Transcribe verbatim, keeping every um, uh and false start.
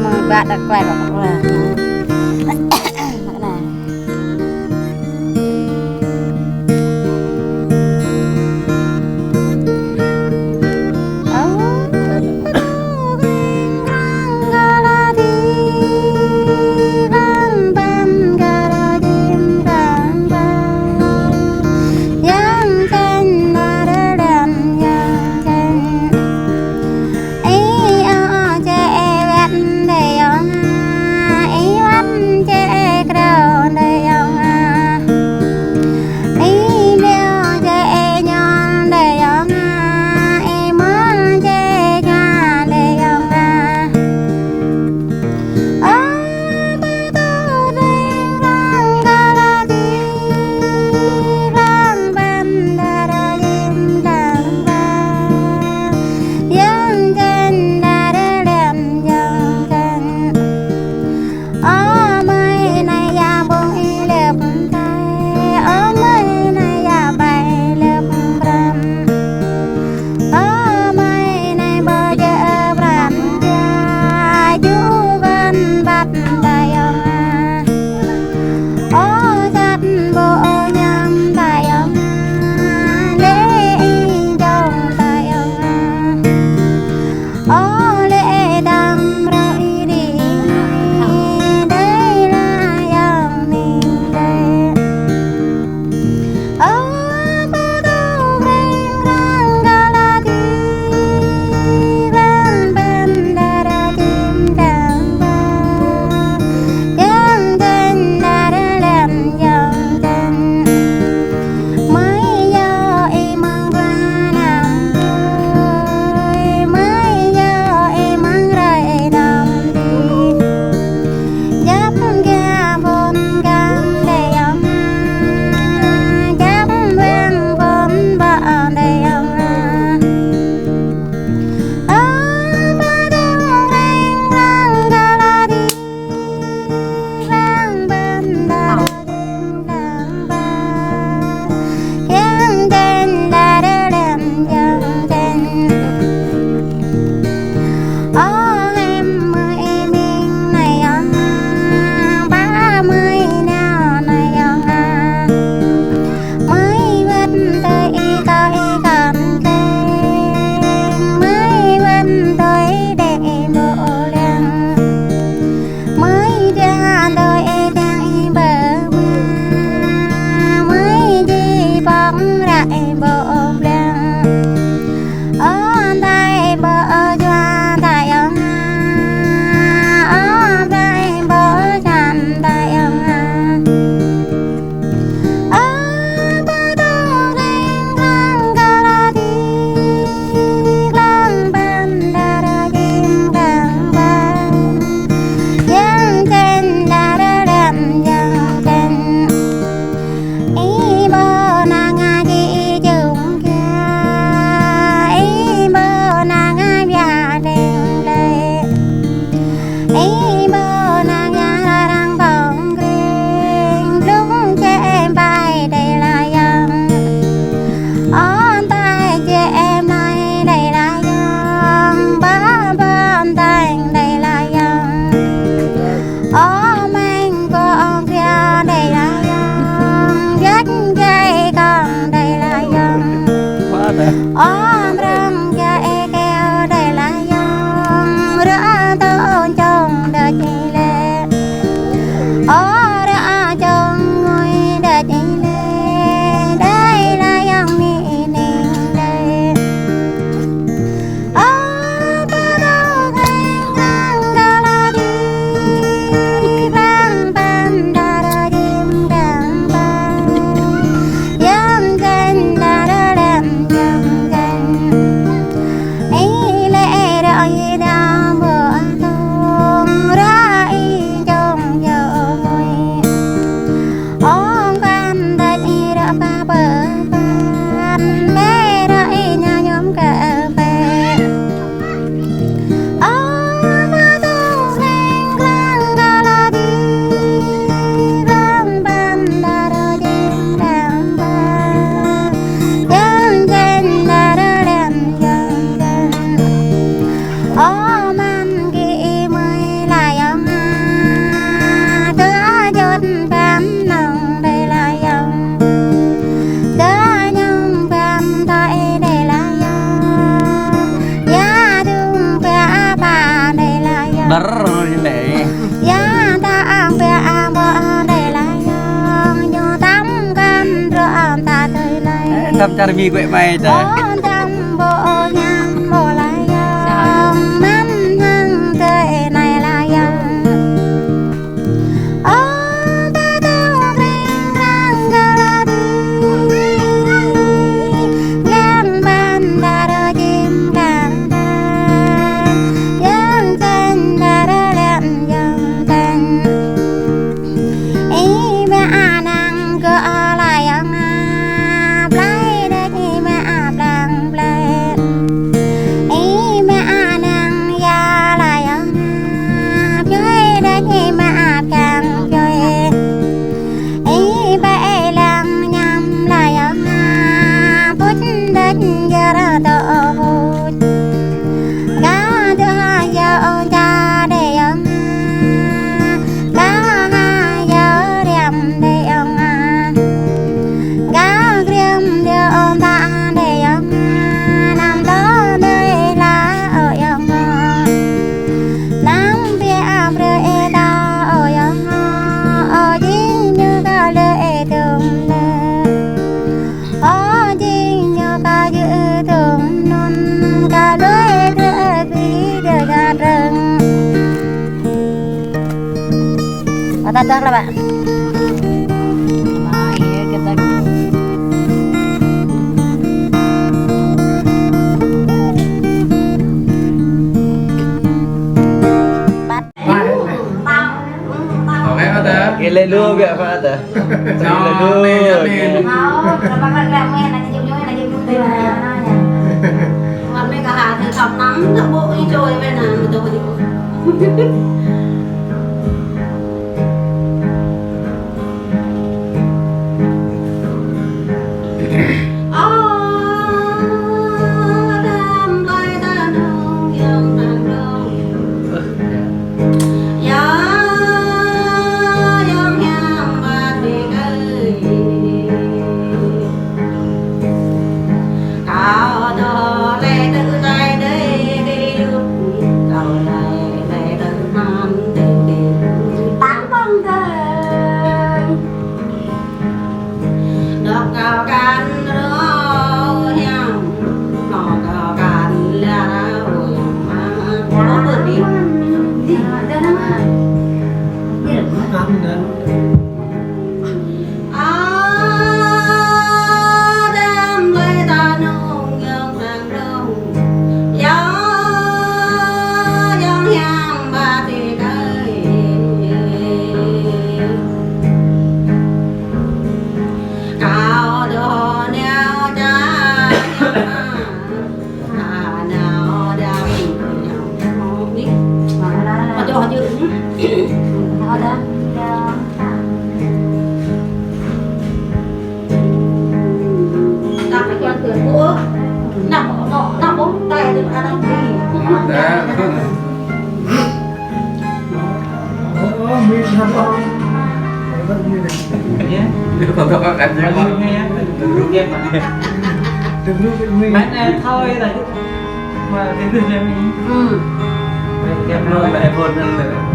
Mơ̆ng ƀă đa kuai ƀă ƀă. Anai. Tăm čar Mi gơ̆ mai ta. Ơ, tăm ƀô̆ ñăm ƀô̆ lăi yơh. Măn hăng tơlơi anai lăi yơh. Ơ, ta tơ̆ kreng krang gơ̆ la đĭ. Lăng ƀăn ta rơčim kang kang. Yang čan ta rơlăng yang čan. Ih, mă anăng kơ ala yang a, plai đĕ ih mă a plang plai. Ih, mă anăng ya la yang a, pjoi đĕ ih mă a plang pjoi. Ih, ƀai lăng ñăm la yang a, pŭt đĕ jơr tŏ pŭt. Gah dŏ ha yâo ơ čar đe yŏng a, gah ha yâo riam đe yŏng a, gah riam đe ơ ta đe yŏng a, năm tơ đe la ơ yŏng a, năm pia ap re ê ta ơ yŏng a, ơ jing ñu ta lơ ê tơm đe. Ơ jing ñu kơ jư̆ tơm nun, kơ lui tơ pi dơ gah rơng. Ơ, ta tơ̆ la ƀă. Kơ lĕ lu biă phă ta. Kơ lĕ lu. Dŏ kâo kăn rơhiam, dŏ kâo kăn la rơhiam mă. Ơ, bơ ni. Ơ, đăm lơi ta nung yơng nang rung. Yơ, yơng hiam ba ti kai. Kâo dŏ nao ča nao ma, a nao dam nao ni. Kâo dŏ hơjư. Nao dam nao. Nao kơ čuan kơ ƀuh. Nao, nao, nao ƀuh, tai dơ̆ng anăm ƀing. Nao, nao. Mai nao thôi lah. Mai, dia tu dia ni. Hmm. Mai, dia belum, mai phone nang.